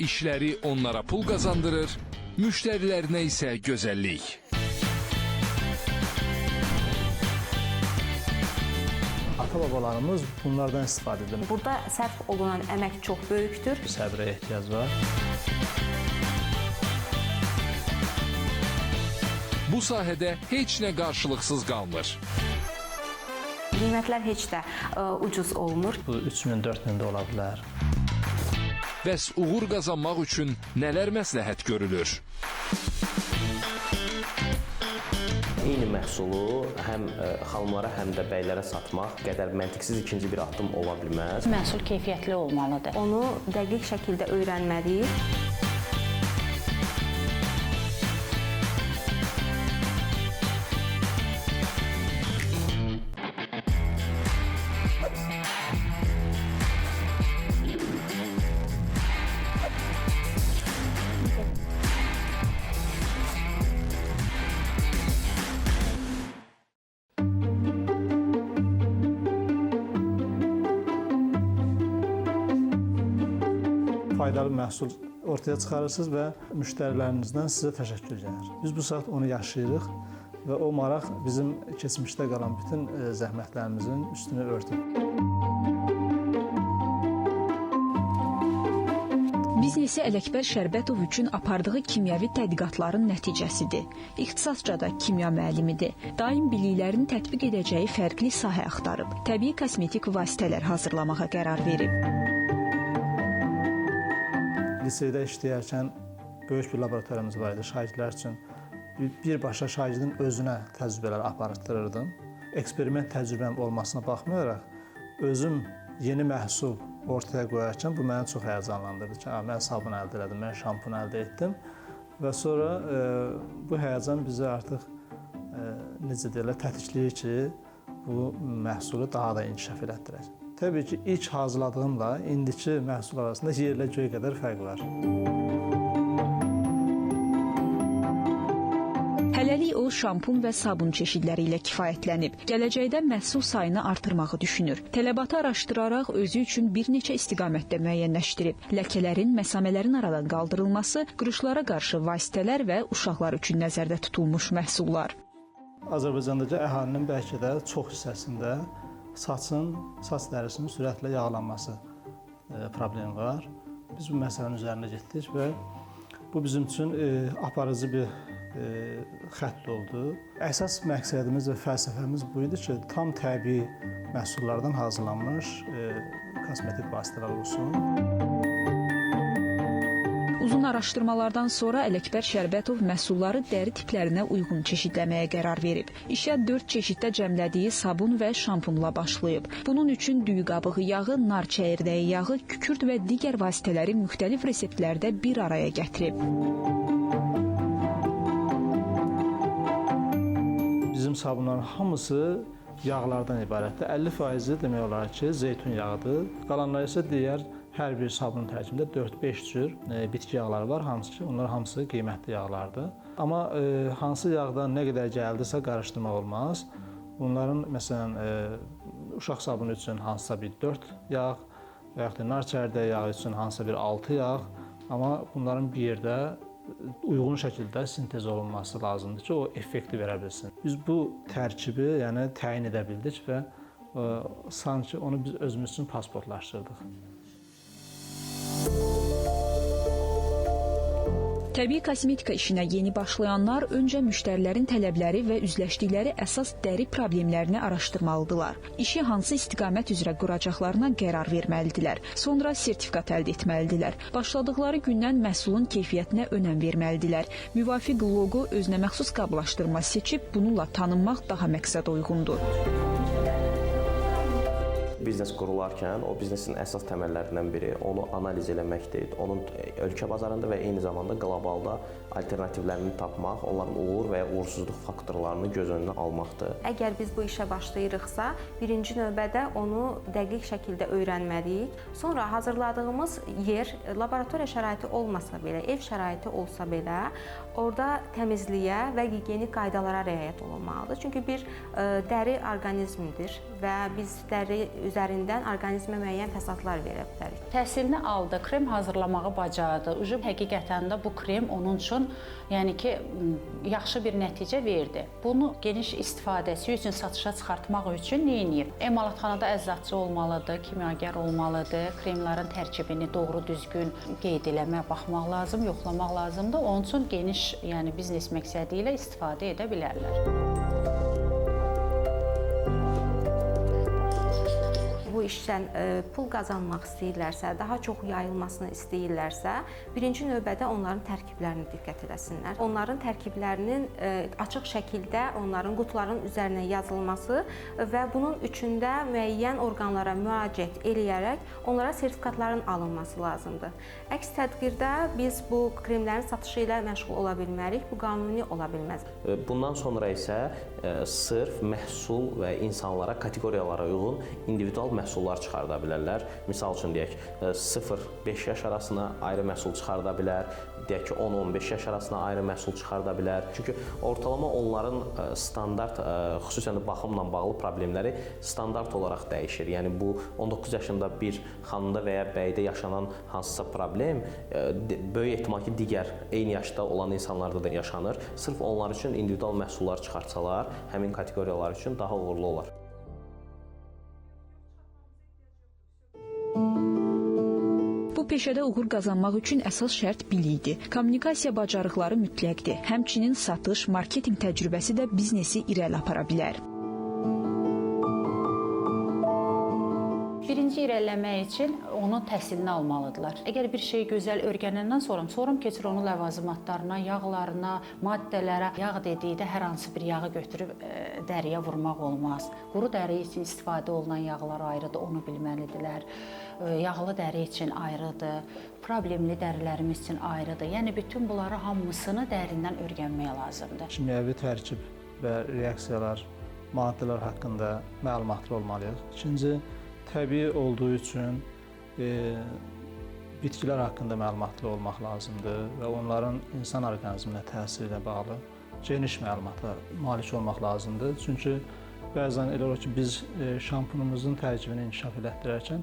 İşləri onlara pul qazandırır, müştərilərinə isə gözəllik. Ata-babalarımız bunlardan istifadə edir. Burada sərf olunan əmək çox böyükdür. Səbrə ehtiyac var. Bu sahədə heç nə qarşılıqsız qalmır. Qiymətlər heç də ucuz olmur. Bu 3000, 4000 də ola bilər. Bəs uğur qazanmaq üçün nələr məsləhət görülür? Eyni məhsulu həm xanımlara, həm də bəylərə satmaq qədər məntiqsiz ikinci bir addım ola bilməz. Məhsul keyfiyyətli olmalıdır. Onu dəqiq şəkildə öyrənməliyik. Faydalı məhsul ortaya çıxarırsınız və müştərilərinizdən sizə təşəkkür gəlir. Biz bu saat onu yaşayırıq və o maraq bizim keçmişdə qalan bütün zəhmətlərimizin üstünü örtür. Biznesi Ələkbər Şərbətov üçün apardığı kimyəvi tədqiqatların nəticəsidir. İxtisasca da kimya müəllimidir. Daim biliklərini tətbiq edəcəyi fərqli sahə axtarıb. Təbii kosmetik vasitələr hazırlamağa qərar verib. Liseydə işləyərkən böyük bir laboratoriyamız var idi şagirdlər üçün. Birbaşa şagirdin özünə təcrübələr aparatdırırdım. Eksperiment təcrübəm olmasına baxmayaraq, özüm yeni məhsul ortaya qoyarkən bu məni çox həyəcanlandırdı ki, mən sabun əldə elədim, mən şampun əldə etdim. Və sonra bu həyəcan bizi artıq necə deyirlər, tətikləyir ki, bu məhsulu daha da inkişaf elətdirək. Təbii ki, ilk hazırladığımla indiki məhsul arasında yerlə göy qədər fərq var. Hələlik o şampun və sabun çeşidləri ilə kifayətlənib. Gələcəkdə məhsul sayını artırmağı düşünür. Tələbatı araşdıraraq özü üçün bir neçə istiqamətdə müəyyənləşdirib. Ləkələrin, məsamələrin aradan qaldırılması, qırışlara qarşı vasitələr və uşaqlar üçün nəzərdə tutulmuş məhsullar. Azərbaycandakı əhalinin bəlkə də çox hissəsində saç dərisinin sürətlə yağlanması problemi var. Biz bu məsələnin üzərinə getdik və bu bizim üçün aparıcı bir xətt oldu. Əsas məqsədimiz və fəlsəfəmiz bu idi ki, tam təbii məhsullardan hazırlanmış kosmetik vasitələr olsun. Uzun araşdırmalardan sonra Ələkbər Şərbətov məhsulları dəri tiplərinə uyğun çeşidləməyə qərar verib. İşə 4 çeşiddə cəmlədiyi sabun və şampunla başlayıb. Bunun üçün düyü qabığı yağı, nar çəyirdəyi yağı, kükürt və digər vasitələri müxtəlif reseptlərdə bir araya gətirib. Bizim sabunların hamısı yağlardan ibarətdir. 50%-i demək olar ki, zeytun yağıdır. Qalanları isə digər hər bir sabunun tərkibində 4-5 cür bitki yağları var. Hansı ki, onlar hamısı qiymətli yağlardır. Amma hansı yağdan nə qədər gəldisə qarışdırmaq olmaz. Bunların məsələn uşaq sabunu üçün hansısa bir 4 yağ və yaxud da nar çəyirdəyi yağı üçün hansısa bir 6 yağ. Amma bunların bir yerdə uyğun şəkildə sintez olunması lazımdır ki, o effekti verə bilsin. Biz bu tərkibi, yəni təyin edə bildik və sanki onu biz özümüz üçün pasportlaşdırdıq. Təbii kosmetika işinə yeni başlayanlar öncə müştərilərin tələbləri və üzləşdikləri əsas dəri problemlərini araşdırmalıdırlar. İşi hansı istiqamət üzrə quracaqlarına qərar verməlidirlər. Sonra sertifikat əldə etməlidirlər. Başladıqları gündən məhsulun keyfiyyətinə önəm verməlidirlər. Müvafiq loqo, özünə məxsus qablaşdırma seçib bununla tanınmaq daha məqsədə uyğundur. Biznes qurularkən o biznesin əsas təməllərindən biri onu analiz eləməkdir. Onun ölkə bazarında və eyni zamanda qlobalda alternativlərini tapmaq, onların uğur və ya uğursuzluq faktorlarını göz önünə almaqdır. Əgər biz bu işə başlayırıqsa, birinci növbədə onu dəqiq şəkildə öyrənməliyik. Sonra hazırladığımız yer laboratoriya şəraiti olmasa belə, ev şəraiti olsa belə, orada təmizliyə və gigiyenik qaydalara riayət olunmalıdır. Çünki bir dəri orqanizmdir və biz dəri üzərində üzərindən orqanizmə müəyyən fəsadlar verə bilərik. Təhsilini aldı, krem hazırlamağı bacardı. Ucu həqiqətən də bu krem onun üçün, yəni ki, yaxşı bir nəticə verdi. Bunu geniş istifadəsi üçün satışa çıxartmaq üçün nə edir? Emalatxanada əzzatçı olmalıdır, kimyager olmalıdır, kremlərin tərkibini doğru düzgün qeyd eləmək, baxmaq lazım, yoxlamaq lazımdır. Onun üçün geniş, yəni biznes məqsədi ilə istifadə edə bilərlər. Bu işdən pul qazanmaq istəyirlərsə, daha çox yayılmasını istəyirlərsə, birinci növbədə onların tərkiblərinə diqqət eləsinlər. Onların tərkiblərinin açıq şəkildə onların qutuların üzərinə yazılması və bunun üçün də müəyyən orqanlara müraciət eləyərək onlara sertifikatların alınması lazımdır. Əks təqdirdə biz bu kremlərin satışı ilə məşğul ola bilmərik, bu qanuni ola bilməz. Bundan sonra isə sırf məhsul və insanlara kateqoriyalara uyğun individual məhsullar çıxarda bilərlər. Misal üçün deyək, 0-5 yaş arasına ayrı məhsul çıxarda bilər, deyək ki, 10-15 yaş arasına ayrı məhsul çıxarda bilər. Çünki ortalama onların standart, xüsusən də baxımla bağlı problemləri standart olaraq dəyişir. Yəni bu 19 yaşında bir xanımda və ya bəydə yaşanan hansısa problem böyük ehtimal ki, digər eyni yaşda olan insanlarda da yaşanır. Sırf onlar üçün individual məhsullar çıxartsalar, həmin kateqoriyalar üçün daha uğurlu olar. Bu peşədə uğur qazanmaq üçün əsas şərt bilikdir. Kommunikasiya bacarıqları mütləqdir. Həmçinin satış, marketinq təcrübəsi də biznesi irəli apara bilər. Birinci irəliləmək üçün onun təhsilini almalıdırlar. Əgər bir şeyi gözəl öyrənəndən sonra keçir onun ləvazimatlarına, yağlarına, maddələrə. Yağ dedikdə hər hansı bir yağı götürüb dəriyə vurmaq olmaz. Quru dəri üçün istifadə olunan yağlar ayrıdır, onu bilməlidirlər. Yağlı dəri üçün ayrıdır, problemli dərilərimiz üçün ayrıdır. Yəni bütün bunları hamısını dərindən öyrənmək lazımdır. Kimyəvi tərkib və reaksiyalar, maddələr haqqında məlumatlı olmalıyıq. İkinci, təbii olduğu üçün bitkilər haqqında məlumatlı olmaq lazımdır və onların insan orqanizminə təsiri ilə bağlı geniş məlumata malik olmaq lazımdır. Çünki bəzən elə olur ki, biz şampunumuzun tərkibini inkişaf elətdirərkən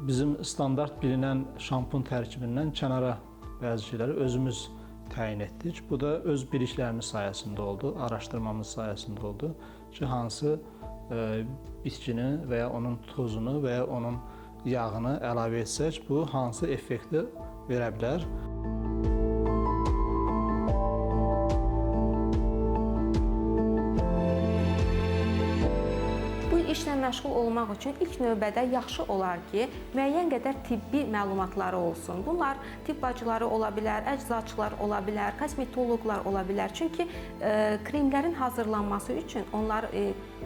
bizim standart bilinən şampun tərkibindən kənara bəzi şeyləri özümüz təyin etdik. Bu da öz biliklərimiz sayəsində oldu, araşdırmamız sayəsində oldu ki, hansı bitkini və ya onun tozunu və ya onun yağını əlavə etsək, bu hansı effekti verə bilər. Bu işlə məşğul olmaq üçün ilk növbədə yaxşı olar ki, müəyyən qədər tibbi məlumatları olsun. Bunlar tibb bacıları ola bilər, əczaçılar ola bilər, kosmetoloqlar ola bilər. Çünki kremlərin hazırlanması üçün onlar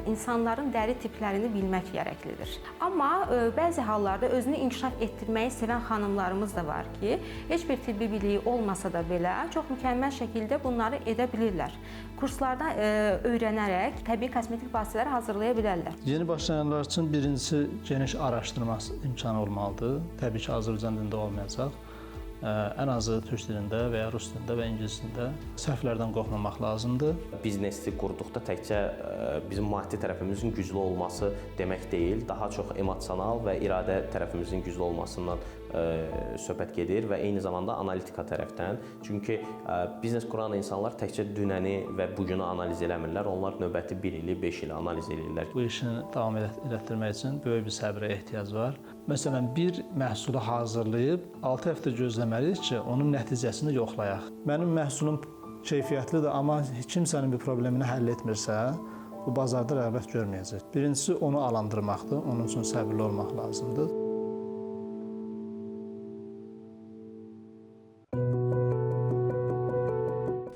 insanların dəri tiplərini bilmək gərəklidir. Amma bəzi hallarda özünü inkişaf etdirməyi sevən xanımlarımız da var ki, heç bir tibbi biliyi olmasa da belə çox mükəmməl şəkildə bunları edə bilirlər. Kurslarda öyrənərək təbii kosmetik vasitələr hazırlaya bilərlər. Yeni başlayanlar üçün birincisi geniş araşdırma imkanı olmalıdır. Təbii ki, Azərbaycan dilində olmayacaq. Ən azı türk dilində və ya rus dilində və ingilis dilində səhvlərdən qorxmamaq lazımdır. Biznesi qurduqda təkcə bizim maddi tərəfimizin güclü olması demək deyil, daha çox emosional və iradə tərəfimizin güclü olmasından söhbət gedir və eyni zamanda analitika tərəfdən. Çünki biznes quran insanlar təkcə dünəni və bugünü analiz eləmirlər, onlar növbəti 1 ili, 5 ili analiz eləyirlər. Bu işi davam elətdirmək üçün böyük bir səbrə ehtiyac var. Məsələn, bir məhsulu hazırlayıb 6 həftə gözləməliyik ki, onun nəticəsini yoxlayaq. Mənim məhsulum keyfiyyətlidir, amma kimsənin bir problemini həll etmirsə, bu bazarda rəğbət görməyəcək. Birincisi, onu alandırmaqdır, onun üçün səbirli olmaq lazımdır.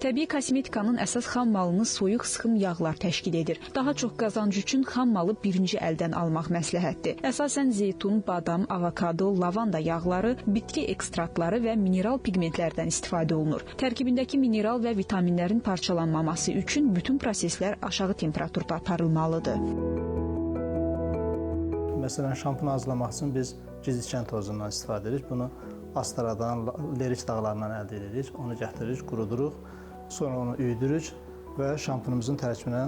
Təbii kosmetikanın əsas xam malını soyuq sıxım yağlar təşkil edir. Daha çox qazanc üçün xam malı birinci əldən almaq məsləhətdir. Əsasən zeytun, badam, avokado, lavanda yağları, bitki ekstraktları və mineral piqmentlərdən istifadə olunur. Tərkibindəki mineral və vitaminlərin parçalanmaması üçün bütün proseslər aşağı temperaturda aparılmalıdır. Məsələn, şampun hazırlamaq üçün biz gizikən tozundan istifadə edirik. Bunu Astaradan, Lerik dağlarından əldə edirik. Onu gətiririk, quruduruq. Sonra onu üyüdürük və şampunumuzun tərkibinə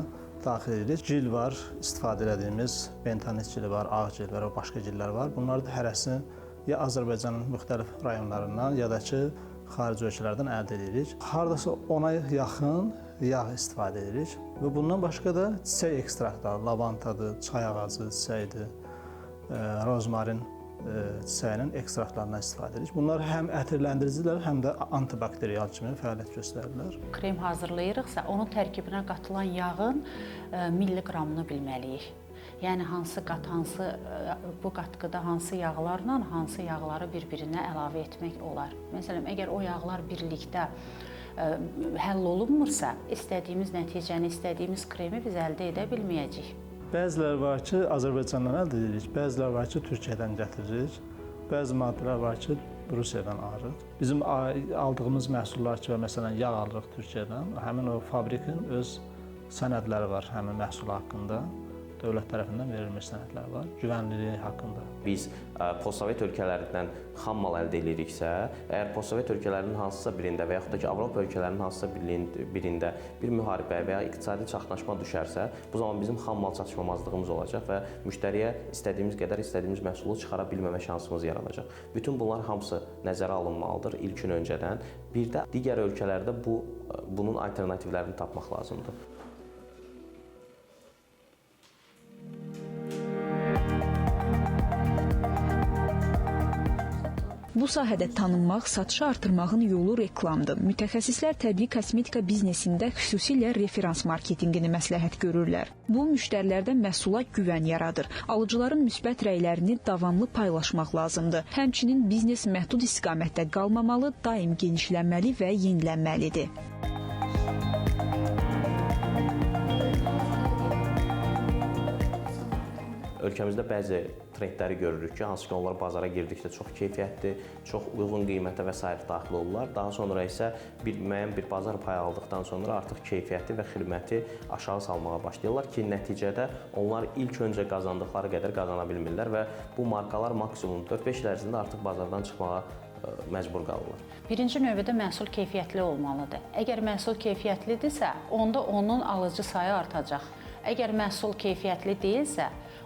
daxil edirik. Gil var, istifadə elədiyimiz bentonit gili var, ağ gil var, başqa gillər var. Bunlar da hərəsini ya Azərbaycanın müxtəlif rayonlarından, ya da ki, xarici ölkələrdən əldə edirik. Hardasa 10-a yaxın yağ istifadə edirik və bundan başqa da çiçək ekstraktları, lavantadır, çay ağacı çiçəyidir, rozmarin çiçəyinin ekstraktlarından istifadə edirik. Bunlar həm ətirləndiricilər, həm də antibakterial kimi fəaliyyət göstərirlər. Krem hazırlayırıqsa, onun tərkibinə qatılan yağın milliqramını bilməliyik. Yəni hansı qat, hansı bu qatqıda hansı yağlarla hansı yağları bir-birinə əlavə etmək olar. Məsələn, əgər o yağlar birlikdə həll olunmursa, istədiyimiz nəticəni, istədiyimiz kremi biz əldə edə bilməyəcəyik. Bəziləri var ki, Azərbaycandan əldə edirik, bəziləri var ki, Türkiyədən gətiririk, bəzi maddələr var ki, Rusiyadan alırıq. Bizim aldığımız məhsullar ki, məsələn, yağ alırıq Türkiyədən, həmin o fabrikin öz sənədləri var həmin məhsul haqqında. Dövlət tərəfindən verilmiş sənədlər var, güvənliliyi haqqında. Biz postsovet ölkələrindən xam mal əldə ediriksə, əgər postsovet ölkələrinin hansısa birində və yaxud da ki, Avropa ölkələrinin hansısa birində bir müharibə və ya iqtisadi çaxnaşma düşərsə, bu zaman bizim xam mal çatışmamazlığımız olacaq və müştəriyə istədiyimiz qədər istədiyimiz məhsulu çıxara bilməmə şansımız yaranacaq. Bütün bunlar hamısı nəzərə alınmalıdır ilkin öncədən. Bir də digər ölkələrdə bunun alternativlərini tapmaq lazımdır. Bu sahədə tanınmaq, satışı artırmağın yolu reklamdır. Mütəxəssislər təbii kosmetika biznesində xüsusilə referans marketinqini məsləhət görürlər. Bu, müştərilərdə məhsula güvən yaradır. Alıcıların müsbət rəylərini davamlı paylaşmaq lazımdır. Həmçinin biznes məhdud istiqamətdə qalmamalı, daim genişlənməli və yenilənməlidir. Ölkəmizdə bəzi trendləri görürük ki, hansı ki onlar bazara girdikdə çox keyfiyyətli, çox uyğun qiymətə və sair daxil olurlar. Daha sonra isə müəyyən bir bazar payı aldıqdan sonra artıq keyfiyyəti və xidməti aşağı salmağa başlayırlar ki, nəticədə onlar ilk öncə qazandıqları qədər qazana bilmirlər və bu markalar maksimum 4-5 il ərzində artıq bazardan çıxmağa məcbur qalırlar. Birinci növbədə məhsul keyfiyyətli olmalıdır. Əgər məhsul keyfiyyətlidirsə, onda onun alıcı sayı artacaq. Əgər məhsul keyfiyyətli deyilsə,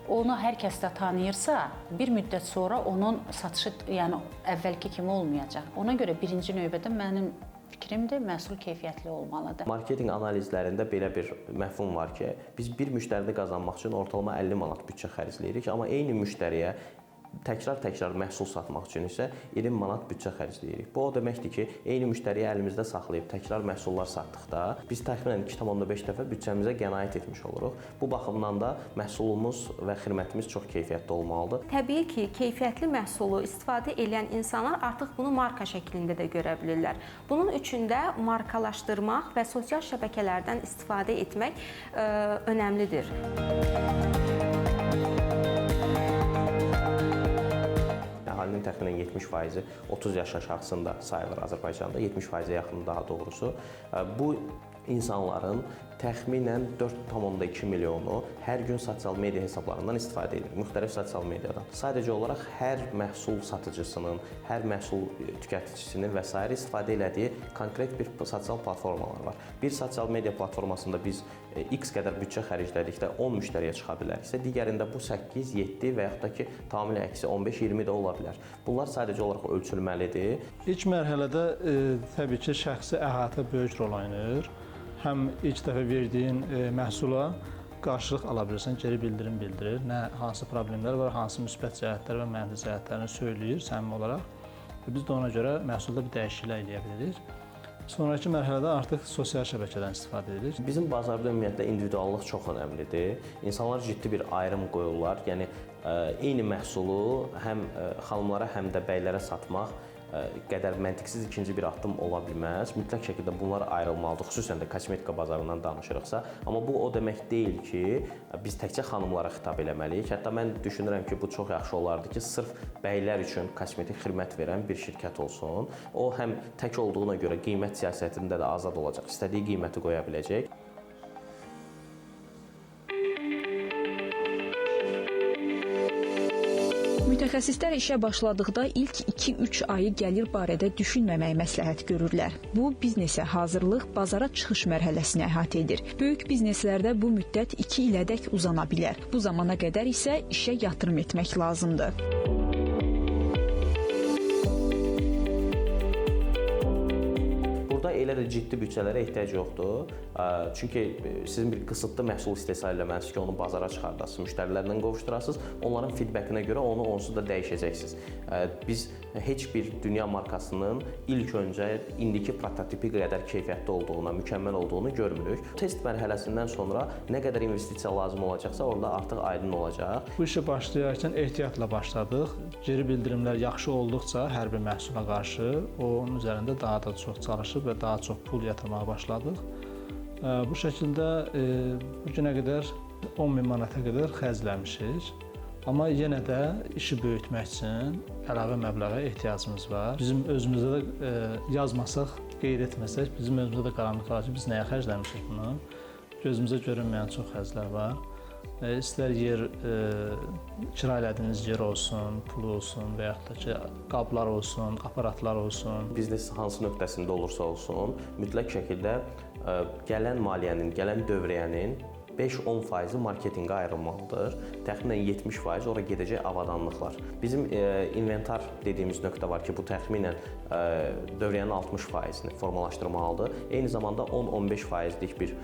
onu hər kəs də tanıyırsa, bir müddət sonra onun satışı, yəni əvvəlki kimi olmayacaq. Ona görə birinci növbədə mənim fikrimdir, məhsul keyfiyyətli olmalıdır. Marketinq analizlərində belə bir məfhum var ki, biz bir müştərini qazanmaq üçün ortalama 50 manat büdcə xərcləyirik, amma eyni müştəriyə təkrar-təkrar məhsul satmaq üçün isə 20 manat büdcə xərcləyirik. Bu o deməkdir ki, eyni müştəriyi əlimizdə saxlayıb təkrar məhsullar satdıqda biz təxminən 2,5 dəfə büdcəmizə qənaət etmiş oluruq. Bu baxımdan da məhsulumuz və xidmətimiz çox keyfiyyətli olmalıdır. Təbii ki, keyfiyyətli məhsulu istifadə edən insanlar artıq bunu marka şəklində də görə bilirlər. Bunun üçün də markalaşdırmaq və sosial şəbəkələrdən istifadə etmək önəmlidir. Əhalinin təxminən 70%-i 30 yaş aşağısında sayılır Azərbaycanda, 70%-ə yaxın daha doğrusu. Bu insanların təxminən 4,2 milyonu hər gün sosial media hesablarından istifadə edir, müxtəlif sosial mediadan. Sadəcə olaraq hər məhsul satıcısının, hər məhsul tükəticisinin və sair istifadə elədiyi konkret bir sosial platformalar var. Bir sosial media platformasında biz X qədər büdcə xərclədikdə 10 müştəriyə çıxa biləriksə, digərində bu 8, 7 və yaxud da ki, tamamilə əksi 15-20 də ola bilər. Bunlar sadəcə olaraq ölçülməlidir. İlk mərhələdə təbii ki, şəxsi əhatə böyük rol oynayır. Həm ilk dəfə verdiyin məhsula qarşılıq ala bilirsən, geri bildirim bildirir, nə hansı problemlər var, hansı müsbət cəhətlər və mənfi cəhətlərini söyləyir səmimi olaraq. Biz də ona görə məhsulda bir dəyişikliklər eləyə bilirik. Sonrakı mərhələdə artıq sosial şəbəkədən istifadə edirik. Bizim bazarda ümumiyyətlə individuallıq çox önəmlidir. İnsanlar ciddi bir ayrım qoyurlar. Yəni eyni məhsulu həm xanımlara, həm də bəylərə satmaq qədər məntiqsiz ikinci bir addım ola bilməz. Mütləq şəkildə bunlar ayrılmalıdır. Xüsusən də kosmetika bazarından danışırıqsa. Amma bu o demək deyil ki, biz təkcə xanımlara xitab eləməliyik. Hətta mən düşünürəm ki, bu çox yaxşı olardı ki, sırf bəylər üçün kosmetik xidmət verən bir şirkət olsun. O həm tək olduğuna görə qiymət siyasətində də azad olacaq, istədiyi qiyməti qoya biləcək. Mütəxəssislər işə başladıqda ilk 2-3 ayı gəlir barədə düşünməməyi məsləhət görürlər. Bu, biznesə hazırlıq, bazara çıxış mərhələsini əhatə edir. Böyük bizneslərdə bu müddət 2 ilədək uzana bilər. Bu zamana qədər isə işə yatırım etmək lazımdır. Burada elə də ciddi büdcələrə ehtiyac yoxdur. Çünki sizin bir qısıtlı məhsul istehsal eləməlisiniz ki, onu bazara çıxardasınız, müştərilərlə qovuşdurasınız. Onların feedbackinə görə onu onsuz da dəyişəcəksiniz. Biz heç bir dünya markasının ilk öncə indiki prototipi qədər keyfiyyətli olduğuna, mükəmməl olduğunu görmürük. Test mərhələsindən sonra nə qədər investisiya lazım olacaqsa, orada artıq aydın olacaq. Bu işə başlayarkən ehtiyatla başladıq. Geri bildirimlər yaxşı olduqca hər bir məhsula qarşı onun üzərində daha da çox çalışıb və daha çox pul yatırmağa başladıq. Bu şəkildə bu günə qədər 10 min manata qədər xərcləmişik. Amma yenə də işi böyütmək üçün əlavə məbləğə ehtiyacımız var. Bizim özümüzdə də yazmasaq, qeyd etməsək, bizim özümüzdə də qaranlıq var ki, biz nəyə xərcləmişik bunu? Gözümüzə görünməyən çox xərclər var. İstər yer, kirayə elədiyiniz yer olsun, pul olsun və yaxud da ki, qablar olsun, aparatlar olsun. Biznes hansı nöqtəsində olursa olsun, mütləq şəkildə gələn maliyyənin, gələn dövriyyənin 5-10%-i marketinqə ayrılmalıdır. Təxminən 70% ora gedəcək avadanlıqlar. Bizim inventar dediyimiz nöqtə var ki, bu təxminən dövriyyənin 60%-ni formalaşdırmalıdır. Eyni zamanda 10-15%lik bir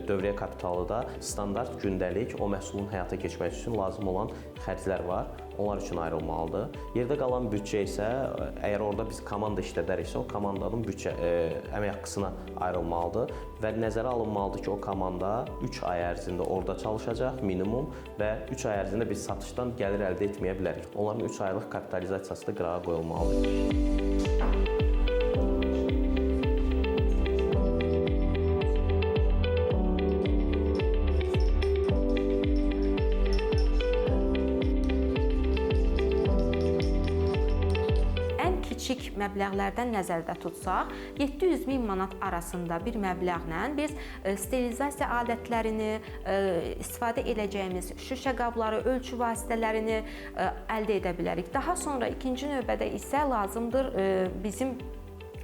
dövriyyə kapitalı da standart gündəlik o məhsulun həyata keçməsi üçün lazım olan xərclər var. Onlar üçün ayrılmalıdır. Yerdə qalan büdcə isə, əgər orada biz komanda işlədəriksə, o komandanın büdcə əmək haqqısına ayrılmalıdır və nəzərə alınmalıdır ki, o komanda 3 ay ərzində orada çalışacaq minimum və 3 ay ərzində biz satışdan gəlir əldə etməyə bilərik. Onların 3 aylıq kapitalizasiyası da qırağa qoyulmalıdır. Kiçik məbləğlərdən nəzərdə tutsaq, 700 min manat arasında bir məbləğlə biz sterilizasiya alətlərini, istifadə edəcəyimiz şüşə qabları, ölçü vasitələrini əldə edə bilərik. Daha sonra ikinci növbədə isə lazımdır bizim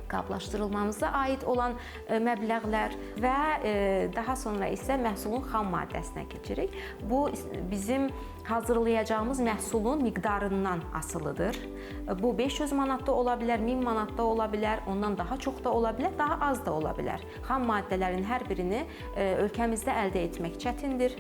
qablaşdırılmamıza aid olan məbləğlər və daha sonra isə məhsulun xam maddəsinə keçirik. Bu bizim hazırlayacağımız məhsulun miqdarından asılıdır. Bu 500 manat da ola bilər, 1000 manat da ola bilər, ondan daha çox da ola bilər, daha az da ola bilər. Xam maddələrin hər birini ölkəmizdə əldə etmək çətindir,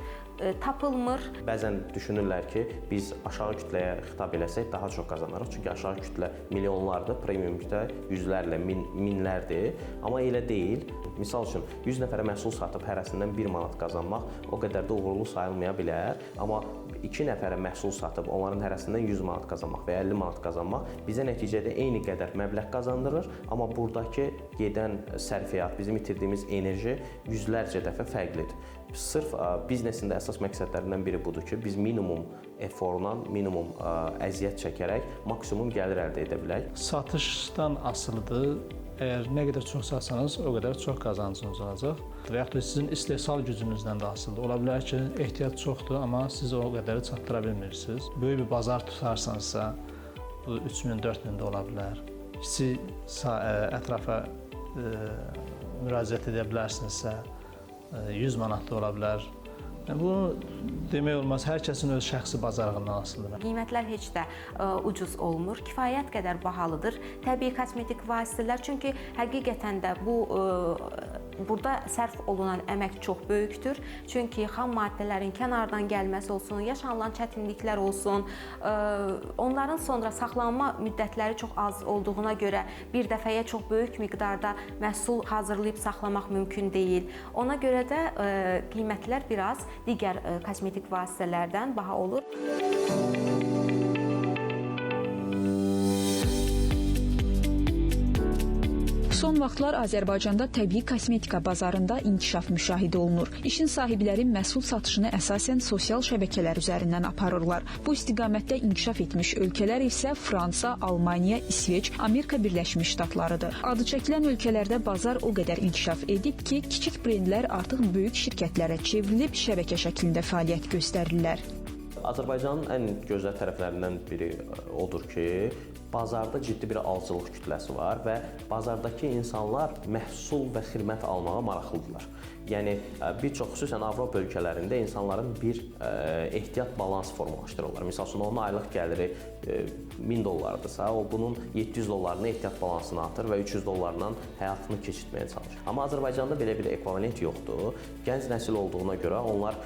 tapılmır. Bəzən düşünürlər ki, biz aşağı kütləyə xitab eləsək daha çox qazanarıq. Çünki aşağı kütlə milyonlardır, premium kütlə yüzlərlə, minlərdir. Amma elə deyil. Misal üçün, 100 nəfərə məhsul satıb hərəsindən 1 manat qazanmaq o qədər də uğurlu sayılmaya bilər. Amma 2 nəfərə məhsul satıb onların hərəsindən 100 manat qazanmaq və 50 manat qazanmaq bizə nəticədə eyni qədər məbləğ qazandırır. Amma buradakı gedən sərfiyyat, bizim itirdiyimiz enerji yüzlərcə dəfə fərqlidir. Sırf biznesin də əsas məqsədlərindən biri budur ki, biz minimum eforla, minimum əziyyət çəkərək maksimum gəlir əldə edə bilək. Satışdan asılıdır. Əgər nə qədər çox satsanız, o qədər çox qazancınız olacaq. Və yaxud da sizin istehsal gücünüzdən də asılıdır. Ola bilər ki, ehtiyac çoxdur, amma siz o qədəri çatdıra bilmirsiniz. Böyük bir bazar tutarsanızsa, bu 3000, 4000 də ola bilər. Kiçik ətrafa müraciət edə bilərsinizsə, 100 manat da ola bilər. Yəni, bunu demək olmaz, hər kəsin öz şəxsi bacarığından asılıdır. Qiymətlər heç də ucuz olmur, kifayət qədər bahalıdır. Təbii kosmetik vasitələr, çünki həqiqətən də bu burada sərf olunan əmək çox böyükdür. Çünki xam maddələrin kənardan gəlməsi olsun, yaşanılan çətinliklər olsun, onların sonra saxlanma müddətləri çox az olduğuna görə bir dəfəyə çox böyük miqdarda məhsul hazırlayıb saxlamaq mümkün deyil. Ona görə də qiymətlər biraz digər kosmetik vasitələrdən baha olur. Son vaxtlar Azərbaycanda təbii kosmetika bazarında inkişaf müşahidə olunur. İşin sahibləri məhsul satışını əsasən sosial şəbəkələr üzərindən aparırlar. Bu istiqamətdə inkişaf etmiş ölkələr isə Fransa, Almaniya, İsveç, Amerika Birləşmiş Ştatlarıdır. Adı çəkilən ölkələrdə bazar o qədər inkişaf edib ki, kiçik brendlər artıq böyük şirkətlərə çevrilib şəbəkə şəklində fəaliyyət göstərirlər. Azərbaycanın ən gözəl tərəflərindən biri odur ki, bazarda ciddi bir alıcılıq kütləsi var və bazardakı insanlar məhsul və xidmət almağa maraqlıdırlar. Yəni bir çox, xüsusən Avropa ölkələrində insanların bir ehtiyat balans formalaşdırırlar. Misal üçün, onun aylıq gəliri 1000 dollardırsa, o bunun 700 dollarını ehtiyat balansına atır və 300 dollarla həyatını keçirtməyə çalışır. Amma Azərbaycanda belə bir ekvivalent yoxdur. Gənc nəsil olduğuna görə onlar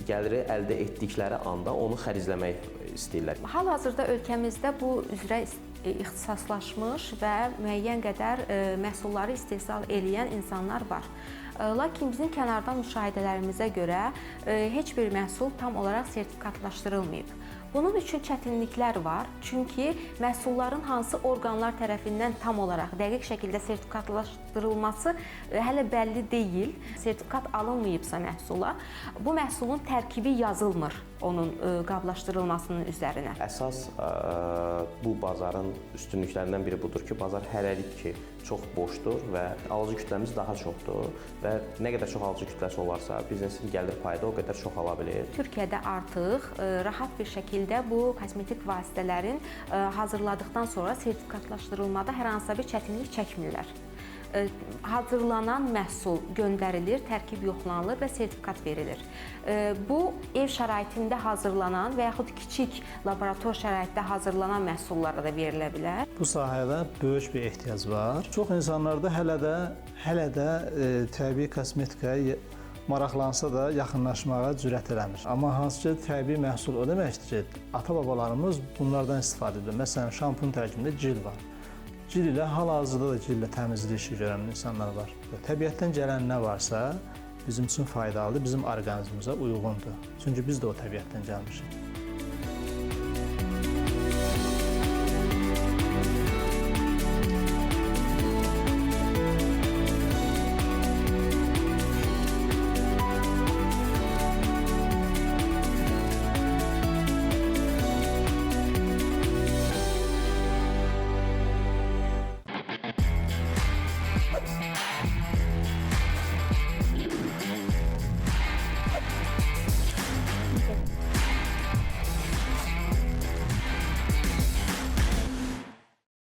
gəliri əldə etdikləri anda onu xərcləmək istəyirlər. Hal-hazırda ölkəmizdə bu üzrə ixtisaslaşmış və müəyyən qədər məhsulları istehsal eləyən insanlar var. Lakin bizim kənardan müşahidələrimizə görə heç bir məhsul tam olaraq sertifikatlaşdırılmayıb. Bunun üçün çətinliklər var. Çünki məhsulların hansı orqanlar tərəfindən tam olaraq dəqiq şəkildə sertifikatlaşdırılması hələ bəlli deyil. Sertifikat alınmayıbsa məhsula, bu məhsulun tərkibi yazılmır onun qablaşdırılmasının üzərinə. Əsas bu bazarın üstünlüklərindən biri budur ki, bazar hələlik ki çox boşdur və alıcı kütləmiz daha çoxdur və nə qədər çox alıcı kütləsi olarsa, biznesin gəlir payı da o qədər çox ala bilir. Türkiyədə artıq rahat bir şəkildə bu kosmetik vasitələrin hazırladıqdan sonra sertifikatlaşdırılmada hər hansısa bir çətinlik çəkmirlər. Hazırlanan məhsul göndərilir, tərkib yoxlanılır və sertifikat verilir. Bu, ev şəraitində hazırlanan və yaxud kiçik laborator şəraitdə hazırlanan məhsullara da verilə bilər. Bu sahədə böyük bir ehtiyac var. Çox insanlarda hələ də təbii kosmetikaya maraqlansa da yaxınlaşmağa cürət eləmir. Amma hansı ki, təbii məhsul o deməkdir ki, ata-babalarımız bunlardan istifadə edir. Məsələn, şampun tərkibində gil var. Gil ilə, hal-hazırda da gil ilə təmizlik işi görən insanlar var. Təbiətdən gələn nə varsa bizim üçün faydalıdır, bizim orqanizmimizə uyğundur. Çünki biz də o təbiətdən gəlmişik.